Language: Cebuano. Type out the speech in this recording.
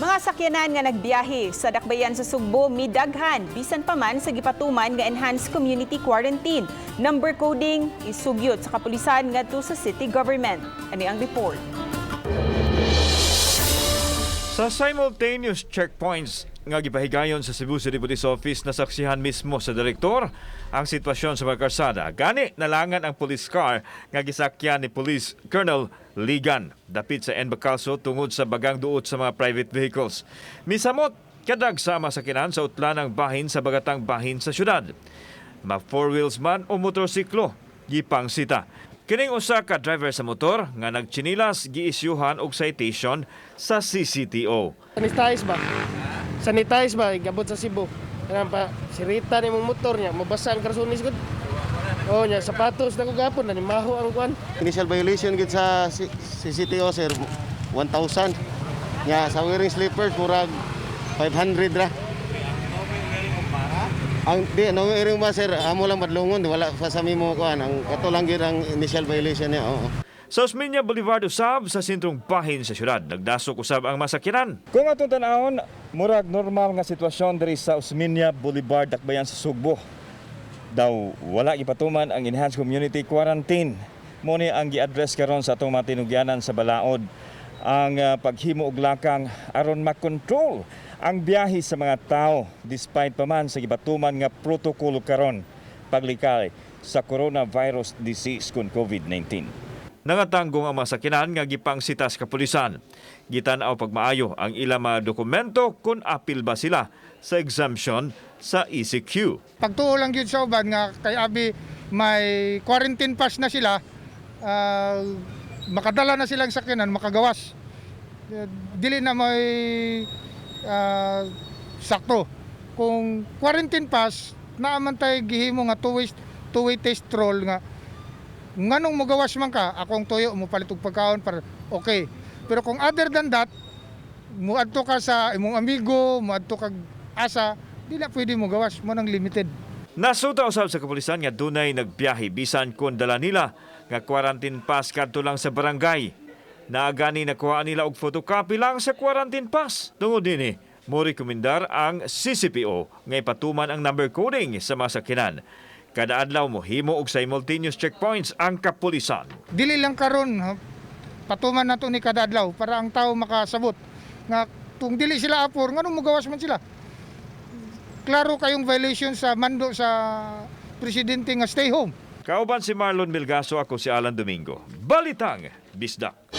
Mga sakyanan nga nagbiyahe sa dakbayan sa Sugbo midaghan bisan pa man sa gipatuman nga enhanced community quarantine. Number coding isugyot sa kapulisan ngadto sa city government. Ani ang report. Sa simultaneous checkpoints nga gipahigayon sa Cebu City Police Office, nasaksihan mismo sa direktor ang sitwasyon sa mga karsada. Gani nalangan ang police car nga gisakyan ni Police Colonel Ligan dapit sa N. Bacalso tungod sa bagang duot sa mga private vehicles. Misamot kadag sa masakinan sa utlanang bahin sa bagatang bahin sa syudad. Ma four wheels man o motorsiklo, gipangsita. Kining usa ka driver sa motor nga nagtsinilas giisyuhan og citation sa CCTO. Sanitize ba? Sanitize ba? Gabot sa Cebu. Kanang pa, sirita ni mong motor niya, mabasa ang karsunis gud. Oh, nya sapatos na ko gapon na maho ang kwan. Initial violation gid sa CCTO, sir, 1,000. Nya sa wearing slippers murag 500 ra. Ang di no wearing ba, sir, amo lang madlungon, wala pa sa mimo kuan ang kato lang gyud ang initial violation niya. Oo. Sa Osmeña Boulevard usab sa sentrong bahin sa syudad, nagdasok usab ang masakyanan. Kung atong tan-awon, murag normal nga sitwasyon diri sa Osmeña Boulevard, dakbayan sa Sugbo. Daw wala gipatuman ang enhanced community quarantine. Mo ni ang gi-address karon sa atong mga tinugyanan sa balaod ang paghimo og lakang aron makontrol ang biyahe sa mga tao despite pa man sa gipatuman nga protokolo karon paglikay sa coronavirus disease kun COVID-19. Nangatanggong ang mga sakyanan nga gipangsita sa kapulisan. Gitan-aw pagmaayo ang ilang mga dokumento kung apil ba sila sa exemption sa ECQ. Pagtuo lang gyud sa uban nga kay abi may quarantine pass na sila, makadala na silang sakyanan, makagawas. Dili na may sakto. Kung quarantine pass, naa man tay gihimo nga two-way test roll nga nganong mogawas man ka, akong tuyo mo palit og pagkaon para okay. Pero kung other than that, muadto ka sa imong amigo, muadto kag asa, di na pwede mo gawas mo nang limited. Nasuta usab sa kapulisan nga dunay nagbiyahe bisan kon dala nila nga quarantine pass kadto lang sa barangay. Naagani nakuha nila og photocopy lang sa quarantine pass. Tungod dinhi, mo rekomendar ang CCPO nga ipatuman ang number coding sa mga sakyanan. Kada adlaw mo himo og simultaneous checkpoints ang kapulisan. Dili lang karon ha, patuman nato ni kada adlaw para ang tao makasabot nga kung dili sila apor, nganong mogawas man sila? Klaro kayong violation sa mando sa presidente nga stay home. Kauban si Marlon Milgaso, ako si Alan Domingo. Balitang Bisdak.